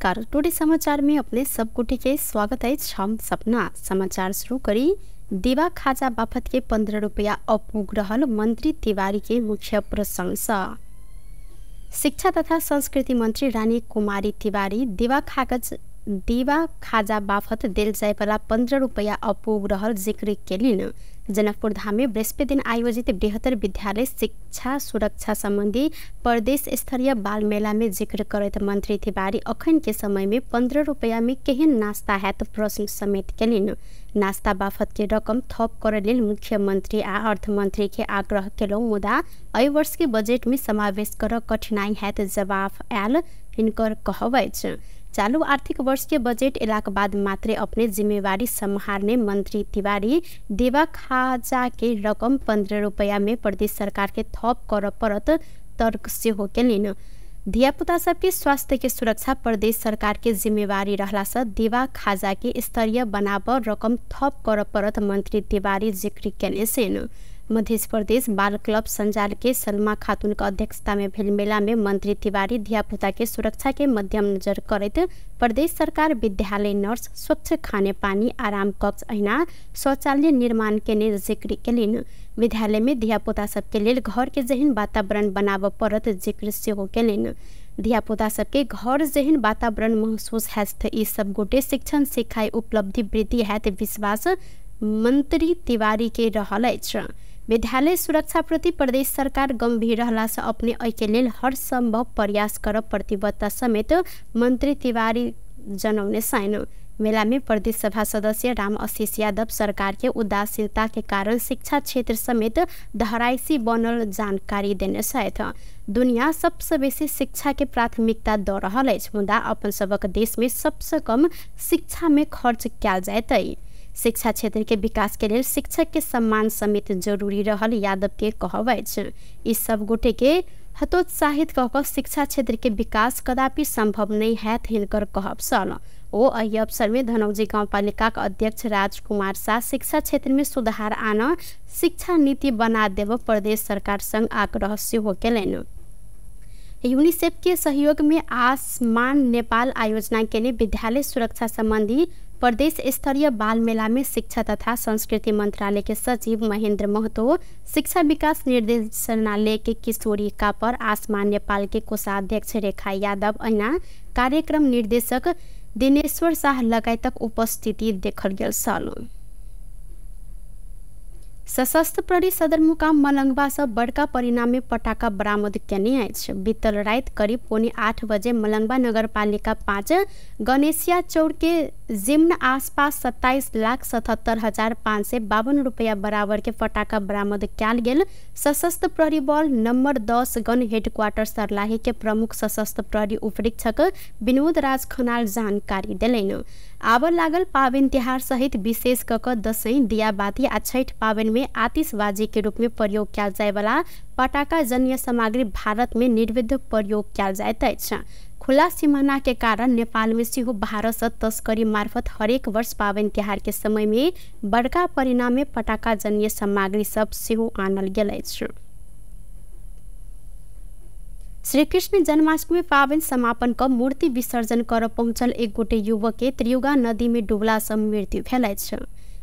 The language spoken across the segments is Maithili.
नमस्कार, टुडे समाचार में अपने सब गोटे के स्वागत है। हम सपना समाचार शुरू करी। दीवा खाजा बाफत के 15 रुपया अपुग रहल मंत्री तिवारी के मुख्य प्रशंसा। शिक्षा तथा संस्कृति मंत्री रानी कुमारी तिवारी दीवा खाजा बाफत देल जायवाला 15 रुपया अपुग रहल जिक्र केलिन। जनकपुर धाम में बृहस्पति दिन आयोजित बृहत्तर विद्यालय शिक्षा सुरक्षा संबंधी प्रदेश स्तरीय बाल मेला में जिक्र करैत मंत्री तिवारी अखन के समय में 15 रुपया में केहन नास्ता हैत प्रश्न समेत केलिन। नास्ता बाफत के रकम थप करे लेल मुख्यमंत्री आ अर्थमंत्री के आग्रह केलहुँ, मुदा एहि वर्ष के बजट में समावेश कर कठिनाई हैत जवाब आयल हिनकर कहब अछि। चालू आर्थिक वर्ष के बजट एलाक बाद मात्रे अपने जिम्मेवारी सम्हारने मंत्री तिवारी देवा खाजा के रकम 15 रुपया में प्रदेश सरकार के थप कर परत तर्क सेहो केलिन। धियापुता सबके स्वास्थ्य के सुरक्षा प्रदेश सरकार के जिम्मेवारी रहला से देवा खाजा के स्तरीय बनाब रकम थप कर परत मंत्री तिवारी जिक्र केने सेन। मध्य प्रदेश बाल क्लब संजाल के सलमा खातून के अध्यक्षता में भेल मेला में मंत्री तिवारी धियापुता के सुरक्षा के मध्यम नजर करैत प्रदेश सरकार विद्यालय नर्स, स्वच्छ खाने पानी, आराम कक्ष अहिना शौचालय निर्माण केने जिक्र केलिन। विद्यालय में धियापुता सबके लेल घर के जेहन वातावरण बनाब परत जिक्र सेहो केलिन। धियापुता सबके घर जेहन वातावरण महसूस हैत ई सब गोटे शिक्षण सिखाई उपलब्धि वृद्धि हैत विश्वास मंत्री तिवारी के रहल अछि। विद्यालय सुरक्षा प्रति प्रदेश सरकार गंभीर रहला से अपने एहि के लेल हर संभव प्रयास करब प्रतिबद्धता समेत मंत्री तिवारी जनौने छनि। मेला में प्रदेश सभा सदस्य राम आशीष यादव सरकार के उदासीनता के कारण शिक्षा क्षेत्र समेत धराइसी बनल जानकारी देने छथि। दुनिया सबसे बेसी शिक्षा के प्राथमिकता दऽ रहल अछि, मुदा अपन सबक देश में सबसे कम शिक्षा में खर्च कयल जाइत अछि। शिक्षा क्षेत्र के विकास के लेल शिक्षक के सम्मान समेत जरूरी रहल यादव के कहब अछि। ई सब गोटे के हतोत्साहित कऽ कऽ शिक्षा क्षेत्र के विकास कदापि संभव नहीं हैत हिनकर कहब छल। ओ एहि अवसर में धनौजी गाउँपालिका के अध्यक्ष राजकुमार शाह शिक्षा क्षेत्र में सुधार आन शिक्षा नीति बना देब प्रदेश सरकार संग आग्रह सेहो केलनि। यूनिसेफ के सहयोग में आसमान नेपाल आयोजना केने विद्यालय सुरक्षा संबंधी प्रदेश स्तरीय बाल मेला में शिक्षा तथा संस्कृति मंत्रालय के सचिव महेंद्र महतो, शिक्षा विकास निर्देशनालय के किशोरी कापर, आसमान नेपाल के कोषाध्यक्ष रेखा यादव अहिना कार्यक्रम निर्देशक दिनेश्वर शाह लगायतक उपस्थिति देखल गेल छल। सशस्त्र प्रहरी सदरमुकाम मलंगवा से बड़का परिणाम में पटाखा बरामद केने अछि। बीतल राति करीब 7:45 बजे मलंगवा नगरपालिका 5 गणेशिया चौर के जिम्न आसपास 27,77,552 रुपया बराबर के पटाखा बरामद कयल गेल। सशस्त्र प्रहरी बल नंबर 10 गन हेडक्वार्टर सर्लाही के प्रमुख सशस्त्र प्रहरी उपरीक्षक विनोद राज खनाल जानकारी देलनि। आब लागल पाबनि तिहार सहित विशेष क कऽ दसैँ, दियाबाती आ छठि पाबनि में आतिशबाजी के रूप में प्रयोग कयल जायवला पटाखा जन्य सामग्री भारत में निर्विध प्रयोग कयल जाइत अछि। खुला सीमाना के कारण नेपाल में सेहो भारत से तस्करी मार्फत हरेक वर्ष पाबनि तिहार के समय में बड़का परिणाम में पटाखा जन्य सामग्री सब सेहो आनल गेल अछि। श्रीकृष्ण जन्माष्टमी पाबनि समापन क मूर्ति विसर्जन कर पहुँचल एक गोटे युवक के त्रियुगा नदी में डूबला से मृत्यु भेल अछि।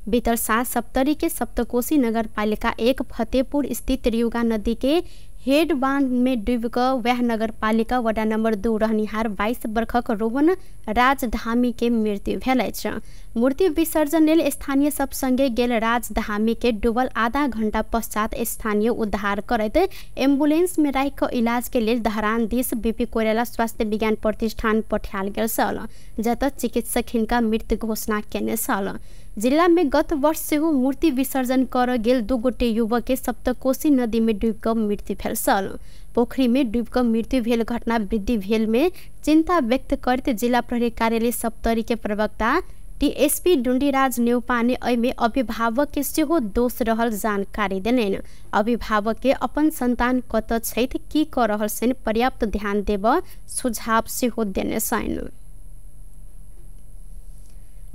बीतल साँझ सप्तरी के सप्तकोशी नगरपालिका 1 फतेहपुर स्थित त्रियुगा नदी के हेड बांध में डूबि कऽ वएह नगरपालिका वडा नंबर 2 रहनिहार 22 वर्षक रोहन राजधामी के मृत्यु भेल अछि। मूर्ति विसर्जन लेल स्थानीय सब संगे गेल राजधामी के डूबल आधा घंटा पश्चात स्थानीय उद्धार करैत एम्बुलेंस में राखि कऽ इलाज के लेल धरान दिस बीपी कोइराला स्वास्थ्य विज्ञान प्रतिष्ठान पठायल गेल छल, जतऽ चिकित्सक हिनका मृत घोषणा केने छल। जिला में गत वर्ष सेहो मूर्ति विसर्जन कर गेल 2 गोटे युवक के सप्तकोशी नदी में डूबि कऽ मृत्यु भेल छल। पोखरी में डूबि कऽ मृत्यु भेल घटना वृद्धि भेल में चिंता व्यक्त करैत जिला प्रहरी कार्यालय सप्तरी के प्रवक्ता टीएसपी डुंडीराज नेउपाने एहिमे अभिभावक के सेहो दोष रहल जानकारी देलनि। अभिभावक के अपन संतान कतऽ छथि, की कऽ रहल छनि, पर्याप्त ध्यान देब सुझाव सेहो देने छनि।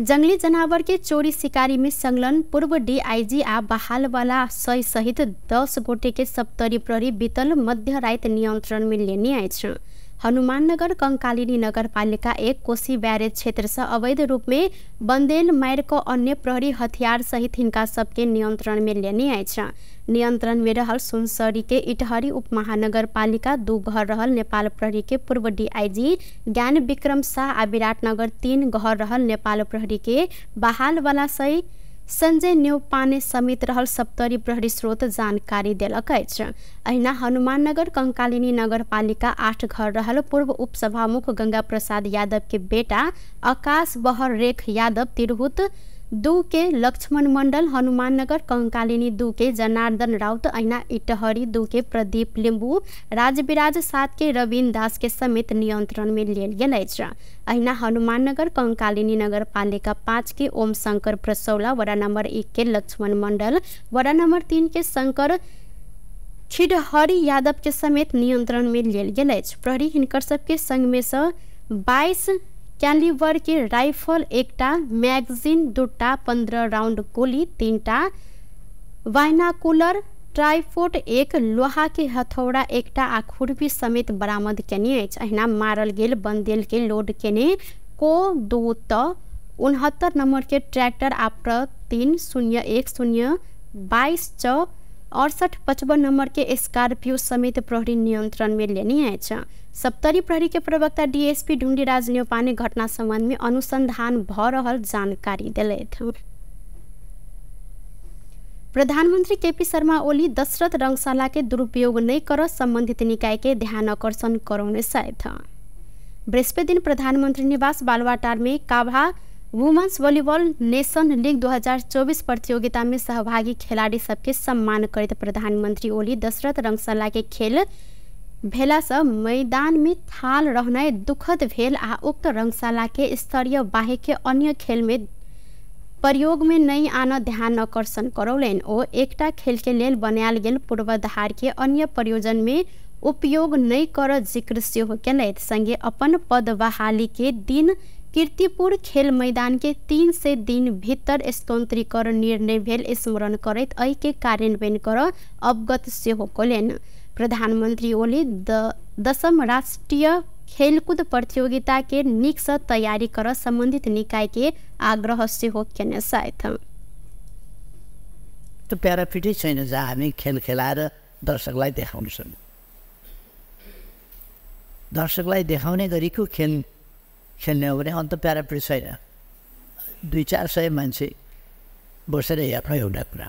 जंगली जनावर के चोरी शिकारी में संलग्न पूर्व डीआईजी आ बहालवाला सही सहित 10 गोटे के सप्तरी प्रहरी बीतल मध्य राति नियंत्रण में लेने अछि। हनुमाननगर कंकालिनी नगरपालिका 1 कोशी बैरेज क्षेत्र से अवैध रूप में बंदेल मार क अन्य प्रहरी हथियार सहित हिनका सबके नियंत्रण में लेने अछि। नियंत्रण में रहल सुनसरी के इटहरी उपमहानगरपालिका 2 घर रहल नेपाल प्रहरी के पूर्व डीआईजी ज्ञान विक्रम शाह आ विराटनगर 3 घर रहल नेपाल प्रहरी के बहाल वाला सही संजय न्यौपाने समेत रहल सप्तरी प्रहरी स्रोत जानकारी देलक अछि। अहिना हनुमाननगर कंकालिनी नगरपालिका 8 घर रहल पूर्व उपसभामुख गंगा प्रसाद यादव के बेटा आकाश बहर रेख यादव, तिरहुत 2 के लक्ष्मण मंडल, हनुमाननगर कंकालिनी 2 के जनार्दन राउत, अहिना इटहरी 2 के प्रदीप लिम्बू, राजविराज 7 के रवीन दास के समेत नियंत्रण में लेल गेल अछि। अहिना हनुमाननगर कंकालिनी नगरपालिका 5 के ओम शंकर प्रसौला, वडा नंबर 1 के लक्ष्मण मंडल, वडा नंबर 3 के शंकर खिडहरी यादव के समेत नियंत्रण में लेल गेल अछि। प्रहरी हिनकर सबके संग में से 22 कैलिबर के राइफल, 1टा मैगजीन, 2टा 15 राउंड गोली, 3टा बाइनाकुलर ट्राइपोड, 1 लोहा के हथौड़ा, 1टा आ खुरपी समेत बरामद केने अछि। अहिना मारल गेल बंदेल के लोड केने को 2 त 69 नंबर के ट्रैक्टर आ प्र 3 0 1 0 22 च 68 55 नंबर के स्कॉर्पियो समेत प्रहरी नियंत्रण में लेने अछि। सप्तरी प्रहरी के प्रवक्ता डीएसपी ढूंढीराज न्यौपाने घटना संबंध में अनुसंधान भ रहल जानकारी दिलथि। प्रधानमंत्री केपी शर्मा ओली दशरथ रंगशाला के दुरुपयोग नहीं कर संबंधित निकाय के ध्यान आकर्षण करौने छथि। बृहस्पति दिन प्रधानमंत्री निवास बालुवाटार में काभा वुमेन्स वॉलीबॉल नेशन लीग 2024 प्रतियोगिता में सहभागी खिलाड़ी सबके सम्मान करैत प्रधानमंत्री ओली दशरथ रंगशाला के खेल भेला से मैदान में थाल रहनाइ दुखद भेल आ उक्त रंगशाला के स्तरीय बाहेक के अन्य खेल में प्रयोग में नहीं आना ध्यान आकर्षण करौलनि। ओ एकटा खेल के लेल बनायल गेल पूर्वाधार के अन्य प्रयोजन में उपयोग नहीं कर जिक्र सेहो केलथि। संगे अपन पद बहाली के दिन कीर्तिपुर खेल मैदान के 300 दिन भीतर स्वतंत्रीकरण निर्णय भेल स्मरण करैत एहि के कार्यान्वयन कर अवगत सेहो कयलनि। प्रधानमंत्री ओली 10म राष्ट्रीय खेलकूद प्रतियोगिता के नीक से तैयारी कर संबंधित निकाय के आग्रह सेहो केने छथि। त्यो प्यारापिटै छैन जहाँ हामी खेल खेलाएर दर्शकलाई देखाउन सक्छौँ। दर्शकलाई देखाउने गरीको खेल खेल्ने हो भने अन्त प्यारापिट छैन। 200-400 मान्छे बसेर हेर्नु एउटा कुरा,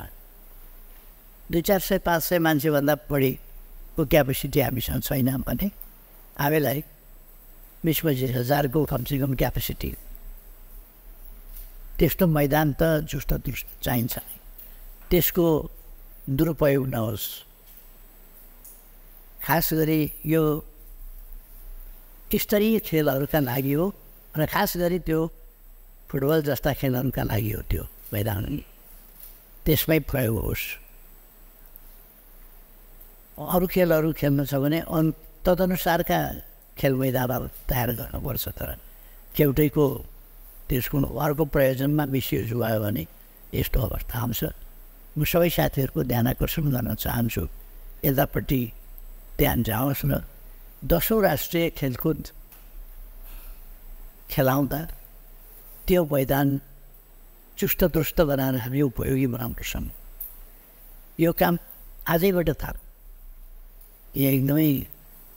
200-400-500 मान्छेभन्दा बढीको क्यापेसिटी हामीसँग छैन भने हामीलाई 20-25 हजारको कमसेकम क्यापेसिटी त्यस्तो मैदान त जुस्त दुस्त चाहिन्छ नै। त्यसको दुरुपयोग नहोस्। खास गरी यो स्तरीय खेलहरूका लागि हो र खास गरी त्यो फुटबल जस्ता खेलहरूका लागि हो। त्यो मैदान त्यसमै प्रयोग होस्। अरू खेलहरू खेल्नु छ भने तदनुसारका खेल मैदानहरू तयार गर्नुपर्छ। तर एउटैको त्यसको अर्को प्रयोजनमा मिसयुज भयो भने यस्तो अवस्था आउँछ। म सबै साथीहरूको ध्यान आकर्षण गर्न चाहन्छु, यतापट्टि ध्यान जाओस् र 10औं राष्ट्रिय खेलकुद खेलाउँदा त्यो मैदान चुस्त दुरुस्त बनाएर हामी उपयोगी बनाउन। यो काम आजैबाट थाल्छ। यो एकदमै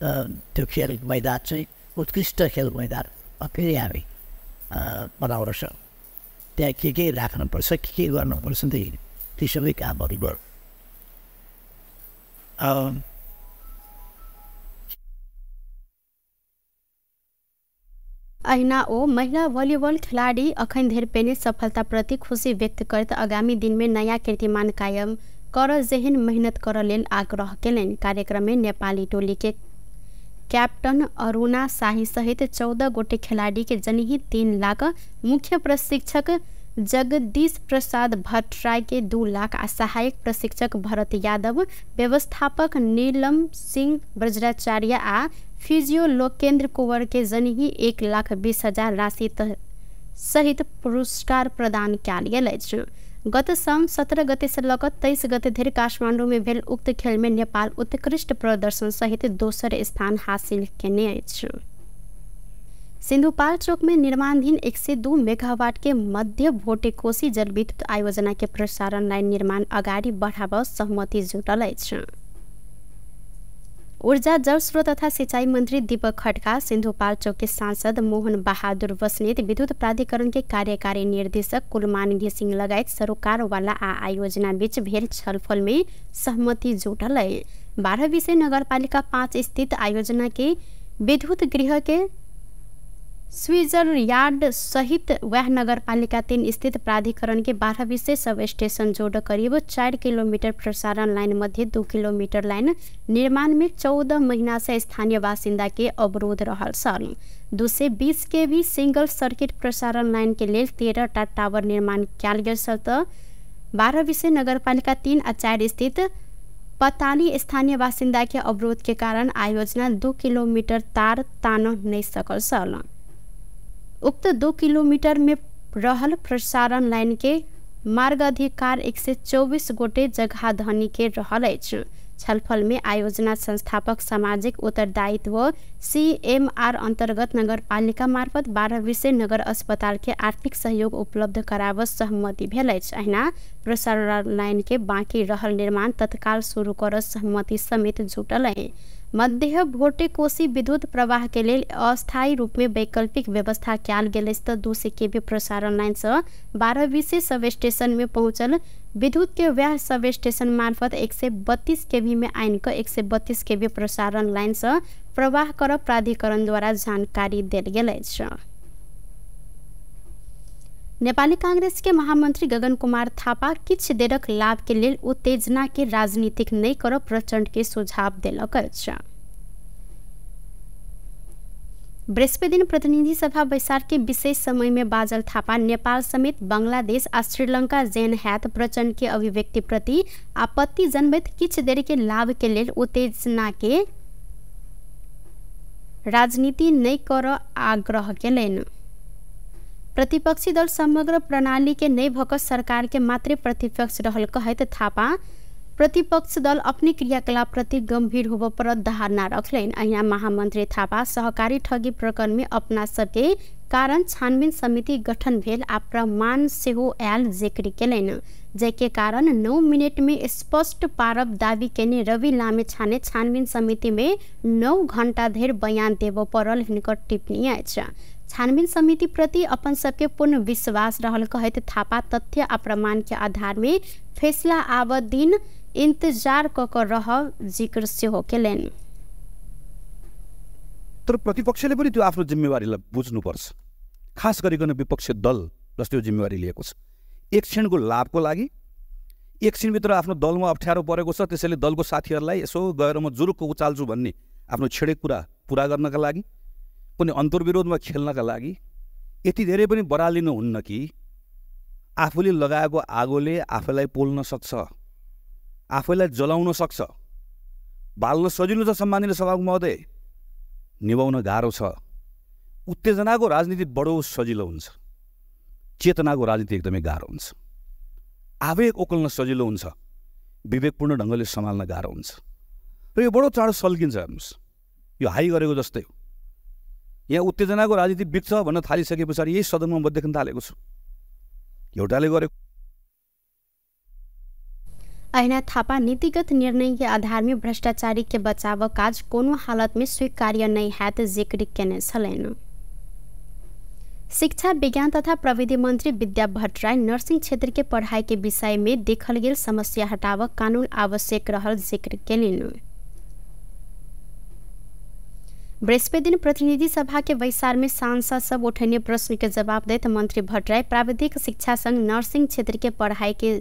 त्यो खेल मैदान चाहिँ उत्कृष्ट खेल मैदान फेरि हामी बनाउन सक्छौँ। त्यहाँ के के राख्नुपर्छ, के के गर्नुपर्छ ती सबै कामहरू गर्नु। अहिना ओ महिला वॉलीबॉल खिलाड़ी अखन धरि पेने सफलताप्रति खुशी व्यक्त करैत आगामी दिन में नयाँ कीर्तिमान कायम कर जेहन मेहनत कर लेल आग्रह केलनि। कार्यक्रम में नेपाली टोली के कैप्टन अरुणा शाही सहित 14 गोटे खिलाड़ी के जनही 3 लाख, मुख्य प्रशिक्षक जगदीश प्रसाद भट्टराई के 2 लाख आ सहायक प्रशिक्षक भरत यादव, व्यवस्थापक नीलम सिंह ब्रजराचार्य आ फिजियो लोकेन्द्र कुंवर के जनही 1,20,000 राशि सहित पुरस्कार प्रदान कयल गेल अछि। गत साउन 17 गते से लग 23 गते धरि काठमाडौँ में भेल उक्त खेल में नेपाल उत्कृष्ट प्रदर्शन सहित दोसर स्थान हासिल केने अछि। सिन्धुपाल्चोक में निर्माणाधीन 102 मेगावाट के मध्य भोटेकोशी जलविद्युत आयोजना के प्रसारण लाइन निर्माण अगाडि बढाब सहमति जुटल अछि। ऊर्जा जलस्रोत तथा सिंचाई मंत्री दीपक खड्का, सिन्धुपाल्चोक के सांसद मोहन बहादुर बस्नेत, विद्युत प्राधिकरण के कार्यकारी निर्देशक कुलमान घिसिङ लगायत सरोकारवाला आ आयोजना बीच भेल छलफल में सहमति जुटल। 12 विषय नगरपालिका 5 स्थित आयोजना के विद्युत गृह के स्विजर यार्ड सहित वह नगरपालिका 3 स्थित प्राधिकरण के 12 विषय सब स्टेशन जोड़ करीब 4 किलोमीटर प्रसारण लाइन मध्य 2 किलोमीटर लाइन निर्माण में 14 महीना से स्थानीय बासिन्दा के अवरोध रहल छल। 220 केवी सिंगल सर्किट प्रसारण लाइन के लेल 13 टा टावर निर्माण कयल गेल छल त 12 विषय नगरपालिका 3 आ 4 स्थित पताली स्थानीय बासिन्दा के अवरोध के कारण आयोजना 2 किलोमीटर तार तान नहीं सकल छल। उक्त 2 किलोमीटर में रहल प्रसारण लाइन के मार्गाधिकार 124 गोटे जगह धनी के रहल अछि। छलफल में आयोजना संस्थापक सामाजिक उत्तरदायित्व CMR अंतर्गत नगरपालिका मार्फत 12 विषय नगर अस्पताल के आर्थिक सहयोग उपलब्ध कराब सहमति भेल अछि। अहिना प्रसारण लाइन के बाँकी रहल निर्माण तत्काल शुरू कर सहमति समेत जुटल है। मध्य भोटेकोशी विद्युत प्रवाह के लेल अस्थायी रूप में वैकल्पिक व्यवस्था कयल गेल अछि त 200 केवी प्रसारण लाइन से 12 विषय सब स्टेशन में पहुँचल विद्युत के वह सब स्टेशन मार्फत 132 केवी में आनि कऽ 132 केवी प्रसारण लाइन से प्रवाह कर प्राधिकरण द्वारा जानकारी देल गेल अछि। नेपाली कांग्रेस के महामंत्री गगन कुमार थापा किछ देरक लाभ के लेल उत्तेजना के राजनीतिक नहीं कर प्रचंड के सुझाव देलक अछि। बृहस्पति दिन प्रतिनिधि सभा बैसार के विशेष समय में बाजल थापा नेपाल समेत बांग्लादेश आ श्रीलंका जेन हैत प्रचंड के अभिव्यक्ति प्रति आपत्ति जनबैत किछ देर के लाभ के लेल उत्तेजना के राजनीति नहीं कर आग्रह केलनि। प्रतिपक्षी दल समग्र प्रणाली के नहीं भक सरकार के मात्रै प्रतिपक्ष रहल कहैत थापा प्रतिपक्ष दल अपने क्रियाकलाप प्रति गंभीर होब पर धारणा रखलनि। अहिना महामंत्री थापा सहकारी ठगी प्रकरण में अपना सबके कारण छानबीन समिति गठन भेल आ प्रमाण सेहो आयल जिक्र केलनि, जाहिके कारण 9 मिनट में स्पष्ट पारब दावी केने रवि लामिछाने छानबीन समिति में 9 घंटा धरि बयान देबऽ पड़ल हिनकर टिप्पणी अछि। छानबीन समिति प्रति अपन सबके पूर्ण विश्वास रहल कहैत थापा तथ्य आ प्रमाण के आधार में फैसला आब दिन इंतजार क क रह जिक्र सेहो केलनि। तर प्रतिपक्षले पनि त्यो आफ्नो जिम्मेवारीलाई बुझ्नुपर्छ, खास गरिकन विपक्षी दल जसले यो जिम्मेवारी लिएको छ। एक क्षणको लाभको लागि एकछिनभित्र आफ्नो दलमा अप्ठ्यारो परेको छ, त्यसैले दलको साथीहरूलाई यसो गएर म जुरुक्क उचाल्छु भन्ने आफ्नो छेडेको कुरा पुरा गर्नका लागि, कुनै अन्तर्विरोधमा खेल्नका लागि यति धेरै पनि बरालिनु हुन्न कि आफूले लगाएको आगोले आफूलाई पोल्न सक्छ, आफूलाई जलाउन सक्छ। बाल्न सजिलो छ सम्माननीय सभामुख महोदय, निभाउन गाह्रो छ। उत्तेजनाको राजनीति बडो सजिलो हुन्छ, चेतनाको राजनीति एकदमै गाह्रो हुन्छ। आवेग ओकल्न सजिलो हुन्छ, विवेकपूर्ण ढङ्गले सम्हाल्न गाह्रो हुन्छ। र यो बडो चाँडो सल्किन्छ। हेर्नुहोस्, यो हाई गरेको जस्तै हो। यहाँ उत्तेजनाको राजनीति बिग्छ भन्न थालिसके पछाडि यही सदनमा म देख्न थालेको छु, एउटाले गरेको। अहिना थापा नीतिगत निर्णय के आधार में भ्रष्टाचारी के बचाव काज कोनो हालत में स्वीकार्य नहीं हैत जिक्र केने छलनि। शिक्षा विज्ञान तथा प्रविधि मंत्री विद्या भट्टराई नर्सिंग क्षेत्र के पढ़ाई के विषय में देखल गेल समस्या हटाव कानून आवश्यक रहल जिक्र केलनि। बृहस्पति दिन प्रतिनिधि सभा के बैसार में सांसद सब उठने प्रश्न के जवाब दैत मंत्री भट्टराई प्राविधिक शिक्षा संग नर्सिंग क्षेत्र के पढ़ाई के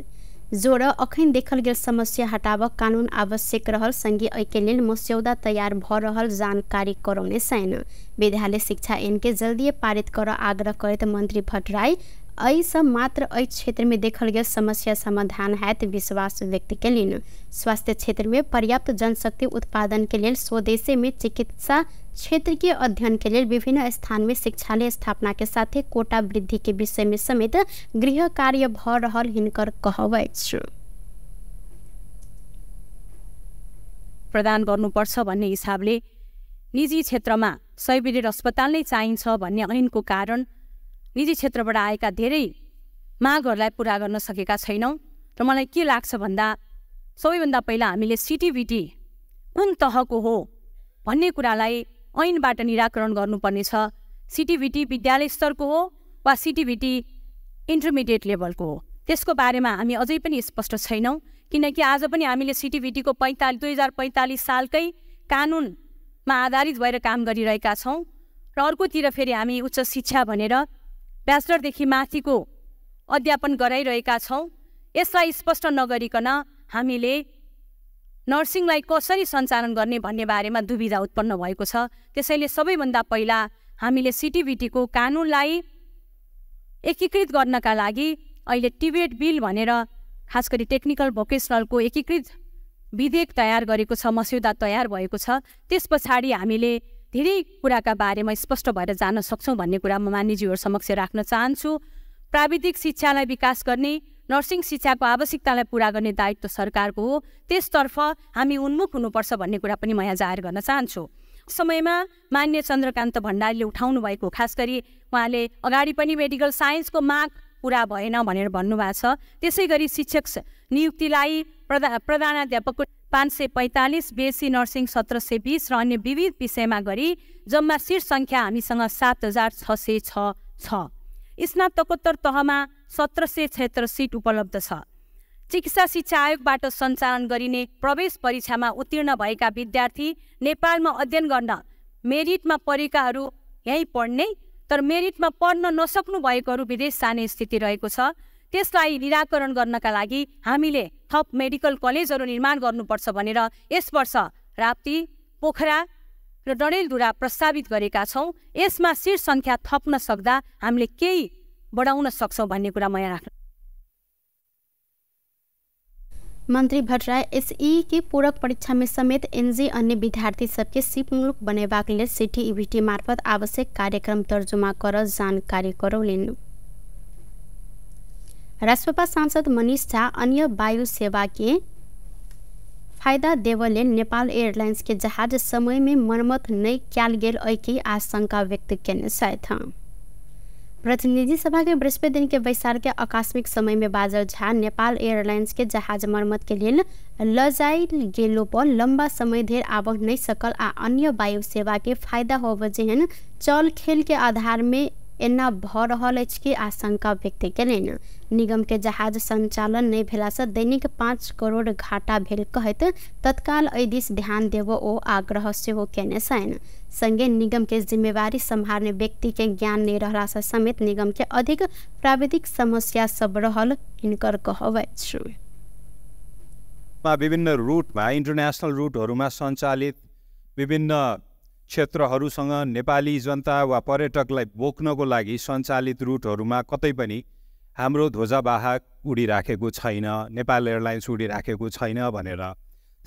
जोड़ अखन देखल गेल समस्या हटाव कानून आवश्यक रहल संगे एहिके लेल मस्यौदा तैयार भ रहल जानकारी करौने छनि। विद्यालय शिक्षा ऐन के जल्दी पारित कर आग्रह करैत मंत्री भट्टराई एहिसँ मात्र एहि क्षेत्रमे देखल गेल समस्या समाधान हैत विश्वास व्यक्त केलनि। स्वास्थ्य क्षेत्रमे पर्याप्त जनशक्ति उत्पादन के लेल स्वदेशे में चिकित्सा क्षेत्र के अध्ययन के लेल विभिन्न स्थान में शिक्षालय स्थापना के साथे कोटा वृद्धि के विषय में समेत गृह कार्य भ रहल हिनकर कहब अछि। प्रदान गर्नुपर्छ भन्ने हिसाबले निजी क्षेत्रमा 100 बेडेड अस्पताल नै चाहिन्छ भन्ने ऐनको कारण निजी क्षेत्रबाट आएका धेरै मागहरूलाई पुरा गर्न सकेका छैनौँ। र मलाई के लाग्छ भन्दा सबैभन्दा पहिला हामीले सिटिभिटी कुन तहको हो भन्ने कुरालाई ऐनबाट निराकरण गर्नुपर्नेछ। सिटिभिटी विद्यालय स्तरको हो वा सिटिभिटी इन्टरमिडिएट लेभलको हो, त्यसको बारेमा हामी अझै पनि स्पष्ट छैनौँ। किनकि आज पनि हामीले सिटिभिटीको 2045 सालकै कानुनमा आधारित भएर काम गरिरहेका छौँ र अर्कोतिर फेरि हामी उच्च शिक्षा भनेर ब्याचलरदेखि माथिको अध्यापन गराइरहेका छौँ। यसलाई स्पष्ट नगरिकन हामीले नर्सिङलाई कसरी सञ्चालन गर्ने भन्ने बारेमा दुविधा उत्पन्न भएको छ। त्यसैले सबैभन्दा पहिला हामीले सिटिभिटीको कानुनलाई एकीकृत गर्नका लागि अहिले टिबेट बिल भनेर खास गरी टेक्निकल भोकेसनलको एकीकृत विधेयक तयार गरेको छ, मस्यौदा तयार भएको छ। त्यस पछाडि हामीले धेरै कुराका बारेमा स्पष्ट भएर जान सक्छौँ भन्ने कुरा म मान्यज्यूहरू समक्ष राख्न चाहन्छु। प्राविधिक शिक्षालाई विकास गर्ने, नर्सिङ शिक्षाको आवश्यकतालाई पुरा गर्ने दायित्व सरकारको हो, त्यसतर्फ हामी उन्मुख हुनुपर्छ भन्ने कुरा पनि म यहाँ जाहेर गर्न चाहन्छु। समयमा मान्य चन्द्रकान्त भण्डारीले उठाउनु भएको, खास गरी उहाँले अगाडि पनि मेडिकल साइन्सको माग पुरा भएन भनेर भन्नुभएको छ। त्यसै गरी शिक्षक नियुक्तिलाई प्रधानाध्यापकको 545, बीएससी नर्सिङ 1720 र अन्य विविध विषयमा गरी जम्मा सिट सङ्ख्या हामीसँग 7606 छ। स्नातकोत्तर तहमा 1776 सिट उपलब्ध छ। चिकित्सा शिक्षा आयोगबाट सञ्चालन गरिने प्रवेश परीक्षामा उत्तीर्ण भएका विद्यार्थी नेपालमा अध्ययन गर्न मेरिटमा परेकाहरू यहीँ पढ्ने, तर मेरिटमा पढ्न नसक्नु भएकोहरू विदेश जाने स्थिति रहेको छ। त्यसलाई निराकरण गर्नका लागि हामीले थप मेडिकल कलेजहरू निर्माण गर्नुपर्छ भनेर यस वर्ष राप्ती, पोखरा र डडेलधुरा प्रस्तावित गरेका छौँ। यसमा सिट सङ्ख्या थप्न सक्दा हामीले केही बढाउन सक्छौँ भन्ने कुरा म यहाँ राख्न। मंत्री भट्टराई एसई के पूरक परीक्षा में समेत एनजी अन्य विद्यार्थी सबके सिपमूलक बनेबाक लेल सीटीईबीटी मार्फत आवश्यक कार्यक्रम तर्जुमा कर जानकारी करौलनि। रासपा सांसद मनीष झा अन्य वायु सेवा के फायदा देव लेल नेपाल एयरलाइंस के जहाज समय में मरम्मत नहीं कयल गेल एहि आशंका व्यक्त केने छथि। प्रतिनिधि सभा के बृहस्पति दिन के बैसार के आकस्मिक समय में बाजल झा नेपाल एयरलाइंस के जहाज मरम्मत के लेल ल जायल गेलो पर लंबा समय धरि आबह नहीं सकल आ अन्य वायु सेवा के फायदा होब जेहन चल खेल के आधार में एना भ रहल अछि के आशंका व्यक्त केलनि। निगम के जहाज संचालन नहीं भेला से दैनिक 5 करोड़ घाटा भेल कहैत तत्काल एहि दिस ध्यान देब ओ आग्रह सेहो केने छनि। संगे निगम के जिम्मेवारी सम्हारने व्यक्ति के ज्ञान नहीं रहला से समेत निगम के अधिक प्राविधिक समस्या सब रहल हिनकर कहब अछि। विभिन्न रुटमा, इन्टरनेसनल रुटहरूमा सञ्चालित विभिन्न क्षेत्रहरूसँग नेपाली जनता वा पर्यटकलाई बोक्नको लागि सञ्चालित रुटहरूमा कतै पनि हाम्रो ध्वजावाहक उडिराखेको छैन, नेपाल एयरलाइन्स उडिराखेको छैन भनेर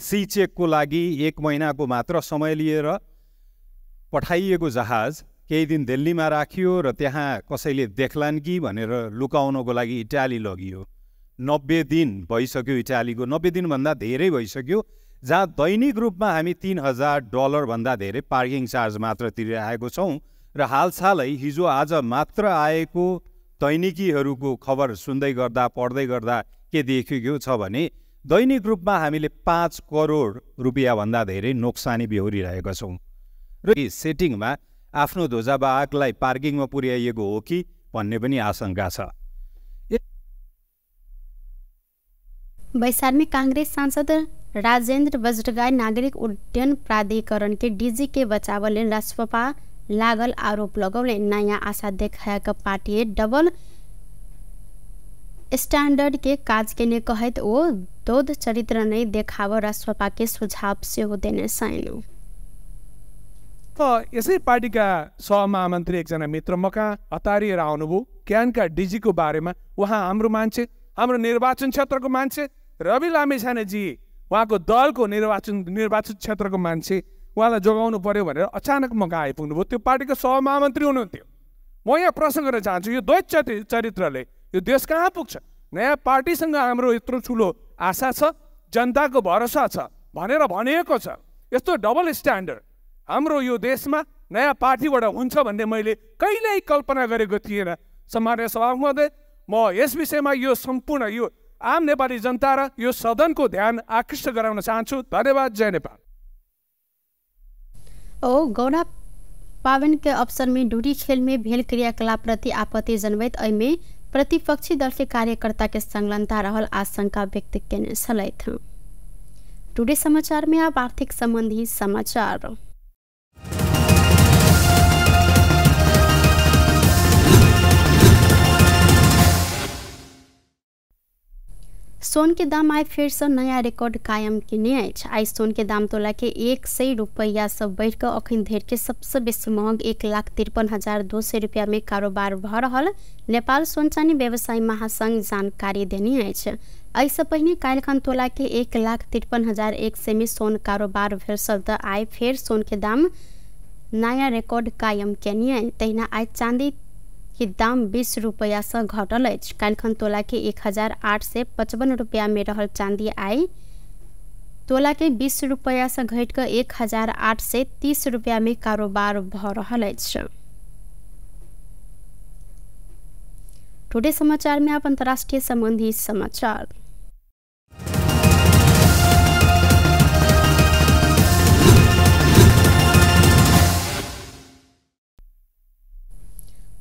सी चेकको लागि 1 महिनाको मात्र समय लिएर पठाइएको जहाज केही दिन दिल्लीमा राखियो र त्यहाँ कसैले देख्लान् कि भनेर लुकाउनको लागि इटाली लगियो। 90 दिन भइसक्यो इटालीको, 90 दिनभन्दा धेरै भइसक्यो, जहाँ दैनिक रूपमा हामी $3000 भन्दा धेरै पार्किङ चार्ज मात्र तिरिरहेको छौँ। र हालसालै हिजो आज मात्र आएको दैनिकीहरूको खबर सुन्दै गर्दा, पढ्दै गर्दा के देखिएको छ भने दैनिक रूपमा हामीले 5 करोड रुपियाँभन्दा धेरै नोक्सानी बेहोरिरहेका छौँ। र सेटिङमा आफ्नो ध्वजावाहकलाई पार्किङमा पुर्याइएको हो कि भन्ने पनि आशंका छ। बैसार में कांग्रेस सांसद राजेंद्र वज्रगाई नागरिक उड्डयन प्राधिकरण के डीजी के बचाव लेल रासपा लागल आरोप लगौले। नयाँ आशा देखायक पार्टी डबल स्टैंडर्ड के काज केने कहैत ओ दोध चरित्र नहीं देखाव रासपा के सुझाव सेहो देने छनि। यसै पार्टीका सहमहामन्त्री एकजना मित्र मका हतारिएर आउनुभयो। क्यानका डिजीको बारेमा उहाँ हाम्रो मान्छे, हाम्रो निर्वाचन क्षेत्रको मान्छे रवि लामिछानेजी उहाँको दलको निर्वाचन क्षेत्रको मान्छे, उहाँलाई जोगाउनु पर्यो भनेर अचानक म कहाँ आइपुग्नु भयो। त्यो पार्टीको सहमहामन्त्री हुनुहुन्थ्यो। म यहाँ प्रश्न गर्न चाहन्छु, यो द्वैत चरित्रले यो देश कहाँ पुग्छ? नयाँ पार्टीसँग हाम्रो यत्रो ठुलो आशा छ, जनताको भरोसा छ भनेर भनिएको छ। यस्तो डबल स्ट्यान्डर्ड हाम्रो यो देशमा नयाँ पार्टीबाट हुन्छ भन्ने मैले कहिल्यै कल्पना गरेको थिएन। सम्माननीय सभामुख महोदय, म यस विषयमा यो सम्पूर्ण यो आम नेपाली जनता र यो सदनको ध्यान आकृष्ट गराउन चाहन्छु। धन्यवाद। जय नेपाल। ओ गौरा पावन के अवसर में डुरी खेल में भेल क्रियाकलाप प्रति आपत्ति जनबैत एहिमे प्रतिपक्षी दल के कार्यकर्ता के संलग्नता रहल आशंका व्यक्त केने छलथि। टुडे समाचार में अब आर्थिक संबंधी समाचार। सोन के दाम आइ फेर से नया रिकॉर्ड कायम केने अछि। आइ सोन के दाम तोला के 100 रुपैया से बढ़ि कऽ अखन धरि के सबसे बेसी महग 1,53,200 रुपया में कारोबार भऽ रहल नेपाल सोन चानी व्यवसायी महासंघ जानकारी देने अछि। एहिसँ पहिने काल्हिखन तोला के 1,53,100 में सोन कारोबार भेल छल तऽ आइ फेर सोन के दाम नया रिकॉर्ड कायम केने। तहिना आइ चांदी के दाम 20 रुपैया से घटल अछि। काल्हिखन तोला के 1,855 रुपया में रहल चांदी आइ तोला के 20 रुपैया से घटि कऽ 1,830 रुपया में कारोबार भऽ रहल अछि। टुडे समाचार में आप अंतर्राष्ट्रीय संबंधी समाचार।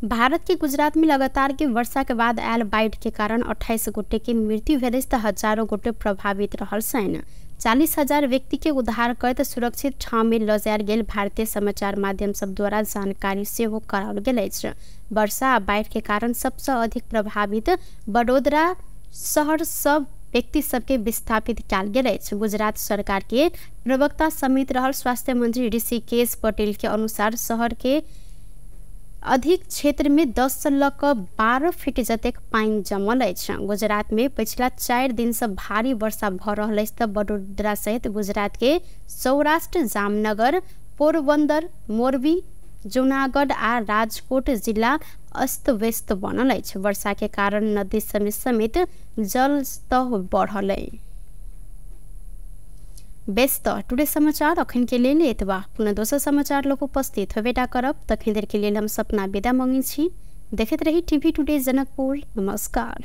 भारत के गुजरात में लगातार के वर्षा के बाद आयल बाढ़ के कारण 28 गोटे के मृत्यु भेल तऽ हजारों गोटे प्रभावित रहल छनि। 40,000 व्यक्ति के उद्धार करैत सुरक्षित ठाम में लऽ जायल गेल भारतीय समाचार माध्यम सब द्वारा जानकारी सेहो कराओल गेल अछि। वर्षा आ बाढ़ के कारण सबसँ अधिक प्रभावित बडोदरा शहर सब व्यक्ति सबके विस्थापित कयल गेल अछि। गुजरात सरकार के प्रवक्ता समेत रहल स्वास्थ्य मंत्री ऋषिकेश पटेल के अनुसार शहर के अधिक क्षेत्र में 10 से लऽ कऽ 12 फीट जतेक पानि जमल अछि। गुजरात में पिछला 4 दिन से भारी वर्षा भऽ रहल अछि तऽ बडोदरा सहित गुजरात के सौराष्ट्र, जामनगर, पोरबंदर, मोरबी, जूनागढ़ आ राजकोट जिला अस्त व्यस्त बनल अछि। वर्षा के कारण नदी समेत जल स्तर बढ़ल अछि। व्यस्त टुडे समाचार अखन के लेल एतबा। पुनः दोसर समाचार लोक उपस्थित होबेटा करब। तखन देर के लेल हम सपना विदा मंगै छी। देखैत रही टीवी टुडे जनकपुर। नमस्कार।